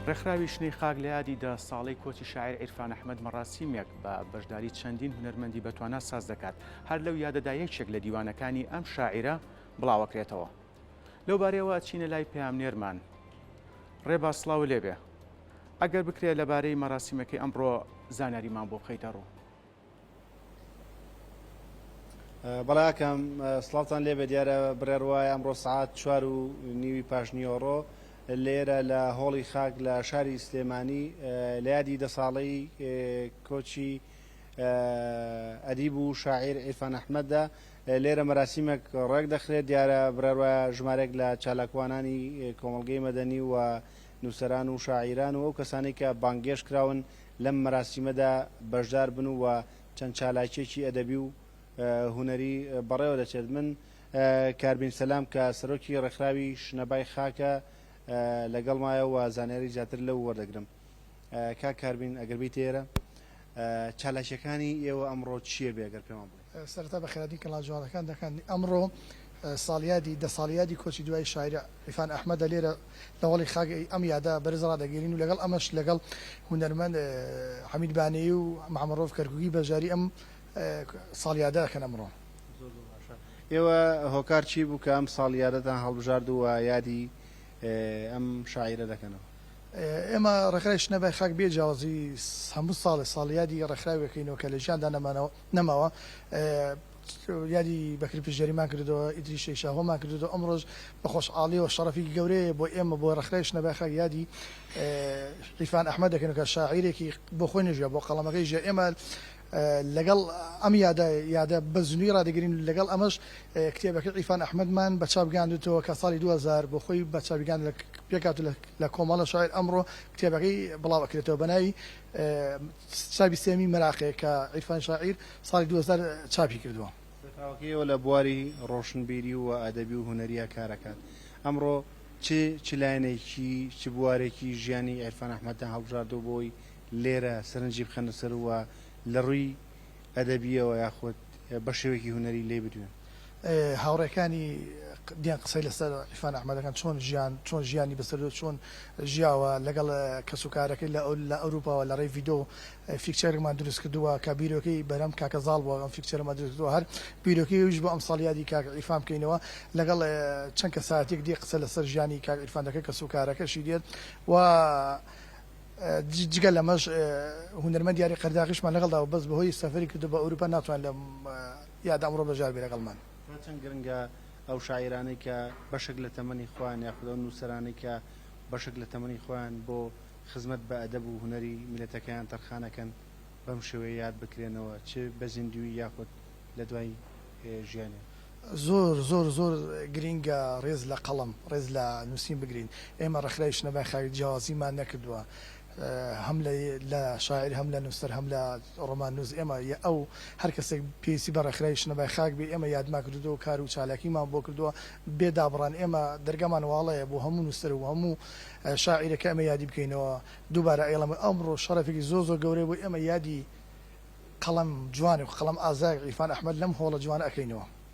ڕێکخراوی شنەی خاک لە یادی دە ساڵەی کۆچی شاعیر عیرفان ئەحمەد مەراسیمێک بە بەشداری چەندین هونەرمەندی بەتوانا ساز دەکات، هەر لەو یادەدا یەکێک لە دیوانەکانی ئەم شاعیرە بڵاوەکرێتەوە. لەو بارەیەوە ئەچینە لای پەیامنێرمان ڕێباز سڵاوو لێبێ ئەگەر بکرێ لەبارەی مەراسیمەکەی ئەمڕۆ زانیاریمان بۆ بخەیتە ڕوو. بەڵێ ئاکام سڵاوتان لێبێ دیارە بڕیار وایە ئەمڕۆ سەعات چوار و نیوی پاشنیوەڕۆ لێرە لە هۆڵی خاک لە شاری سلێمانی لە یادی دە ساڵەی کۆچی ئەدیب و شاعیر عیرفان ئەحمەددا لێرە مەراسیمێک ڕێک دەخرێت دیارە بڕیار وایە ژمارێک لە چالاکوانانی کۆمەڵگەی مەدەنی و نووسەران و شاعیران و ئەو کەسانەی کە بانگێشت کراون لەم مەراسیمەدا بەشدار بن و چەند چالاکییەکی ئەدەبی و هونەری بەڕێوە دەچێت. من کاربین سەلام کە سەرۆکی ڕێکخراوی شنەبای خاکە لەگەڵمایە و زانیاری زیاتر لەو وەردەگرم. کاک کاربین ئەگەر بیتە ئێرە چالاکییەکانی ئێوە ئەمڕۆ چییە بێ گەر پێمان بڵێی؟ سەرەتا بەخێرهاتنی کەناڵە جوانەکان دەکەن. ئەمڕۆ ساڵیادی دە ساڵیادی کۆچی دوایی شاعیر عیرفان ئەحمەدە لێرە لە هۆڵی خاک ئەم یادە بەرز ڕادەگرین و لەگەڵ ئەمەش لەگەڵ هونەرمەند حەمید بانەیی و محەمەد ڕەوف کەرکوکی بەشداری ئەم ساڵیادە ئەکەن ئەمڕۆ. زۆر زۆر باشە. ئێوە هۆکار چی بوو کە ئەم ساڵیادەتان هەڵبژارد و یادی ئەم شاعیرە دەکەنەوە؟ ئێمە ڕێکخراوی شنەبای خاک بێ جیاوازی هەموو ساڵێ ساڵیادی ڕێکخراوێکەینەوە کە لە ژیاندا نەماوە یادی بەکری پشدەریمان کردەوە ئیدریس شەیشاهۆمان کردەوە ئەمڕۆش بە خۆشحاڵیەوە شەڕەفێکی گەورەیە بۆ ئێمە بۆ ڕێکخراوی شنەبای خاک یادی عیرفان ئەحمەد دەکەین کە شاعیرێکی بۆ خۆی نەژیا بۆ قەڵەمەکەی ژیا ئێمە لەگەڵ ئەم یادە یادە بە زیندوویی ڕادەگرین، لەگەڵ ئەمەش کتێبەکەی عیرفان ئەحمەدمان بە چاپ گەیاندووتەوە کە ساڵی 2000 بۆ خۆی بە چاپی گەیاند لە پێکهاتوو لە لە کۆمەڵە شاعیر ئەمڕۆ کتێبەکەی بڵاو ئەکرێتەوە بە ناوی چاپی سێیەمی مەراقێ کە عیرفان شاعیر ساڵی 2000 چاپی کردووە. ڕێکخراوەکەی ئێوە لە بواری ڕۆشنبیری و ئەدەبی و هونەرییا کار ئەکات. ئەمڕۆ چ چ لایەنێکی چ بوارێکی ژیانی عیرفان ئەحمەدتان هەڵبژاردووە بۆ ئەوەی لێرە سەرنجی بخەنە سەر و لە ڕووی ئەدەبییەوە یاخود بە شێوەیەکی هونەری لێی بدوێن. هاوڕێکانی دێن قسەی لەسەر عیرفان ئەحمەد دەکەن چۆن ژیان چۆن ژیانی بەسەر چۆن ژیاوە لەگەڵ کەسوکارەکەی لە لە ئەوروپاوە لە ڕێی ڤیدۆ picture ێکمان دروست کردووە کە بیرۆکەی بەرهەم کاکە زاڵ بووە ئەم picture ەمان دروست کردووە هەر بیرۆکەی ئەویش بۆ ئەمساڵ یادی کاک عیرفان بکەینەوە لەگەڵ چەند کەسایەتیەک دێ قسە لەسەر ژیانی کاک عیرفان دەکەن کەسوکارەکەشی دێت و جگە لەمەش هونەرمەند دیاری قەرداغیشمان لەگەڵدا بوو، بەس بەهۆی سەفەری کردووە بە ئەوروپا ناتوانێت لەم یادە ئەمڕۆ بەشدار بێت لەگەڵمان. تا چەند گرنگە ئەو شاعیرانەی کە بەشێک لە تەمەنی خۆیان یاخود ئەو نووسەرانەی کە بەشێک لە تەمەنی خۆیان بۆ خزمەت بە ئەدەب و هونەری میللەتەکەیان تەرخان ئەکەن بەم شێوەیە یاد بکرێنەوە چ بە زیندوویی یاخود لە دوای ژیانیان؟ زۆر زۆر زۆر گرینگە ڕێز لە قەڵەم ڕێز لە نووسین بگرین ئێمە ڕێکخراوی شنەبای خاوی جیاوازیمان نەکردووە هەم لە لە شاعیر هەم لە نووسەر هەم لە ڕۆماننووس ئێمە ئەو هەر کەسێک پێویستی بە ڕێکخراوی شنەبای خاک بێ ئێمە یادمان کردووە و کار و چالاکیمان بۆ کردووە بێ دابڕان ئێمە دەرگامان واڵەیە بۆ هەموو نووسەر و هەموو شاعیرێک کە ئێمە یادی بکەینەوە دووبارە ئەیڵێم ئەمڕۆ شەڕەفێکی زۆر زۆر گەورەیە بۆ ئێمە یادی قەڵەم جوان و قەڵەم ئازایەک عیرفان ئەحمەد لەم هۆڵە جوانە ئەکەینەوە.